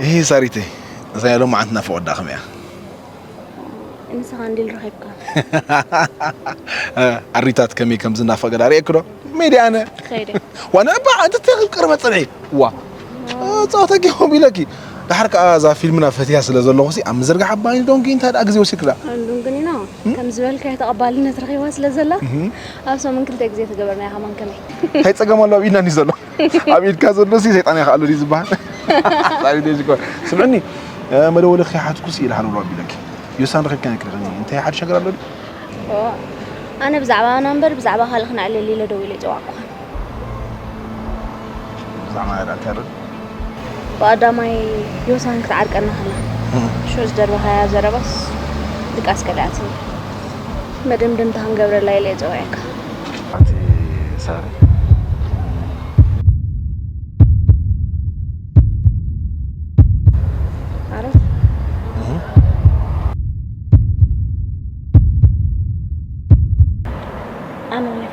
እሂ ሳሪተይ፣ እዛ ሎማዓንቲ ናፍቖት ደኣ ከመይ እያ? ንስኻ እንዲል ረኺብካ። ኣሪታት ከመይ ከም ዝናፈቐ ደኣ ርእየኪ ዶ? ሜድያ ኣነ ከይደ ዋና እባ ኣንተ ተኽል ቅርበ ጽንሒ ዋ ጸወታ ጌኹም ኢለኪ። ደሓር ከኣ እዛ ፊልምና ፈትያ ስለ ዘለኹ ሲ ኣብ ምዝርጋሕ ኣባኒ ዶንኪ እንታይ ደኣ ግዜ ወሲድክ ደኣ? ሉንግኒና ከም ዝበልካዮ ተቐባልነት ረኺባ ስለ ዘላ ኣብ ሰሙን ክልተ ግዜ ተገበርናያ ከማን ከመይ? እንታይ ጸገም ኣሎ ኣብ ኢድና እንዲ ዘሎ? ኣብ ኢድካ ዘሎ ሲ ሰይጣን ይኽኣሎ ድዩ ዝበሃል? ሳሪተይ ዝኮ ስምዕኒ መደወሊ ከይሓትኩ ሲ ኢለ ሃለውሎ ኣቢለኪ። ዮሳን ረኺብካ ነክርኸኒ እንታይ ሓድሽ ነገር ኣሎ ድዩ? ኦ፣ ኣነ ብዛዕባና እምበር ብዛዕባ ካልእ ክነዕልል ኢለ ደው ኢለ ይጸዋዕኩኻ። ብዛዕባ ናዳ እንታይ ኣሎ ድዩ? ብቐዳማይ ዮሳን ክትዓርቀና ከላ ሽዑ ዝደርበኻያ ዘረባስ ድቃስ ከልኣትኒ። መደምደምታ ክንገብረላ ኢለ እየ ጸዊዐካ። ኣቲ ሳሪ ኣሮን ኣነ ናይ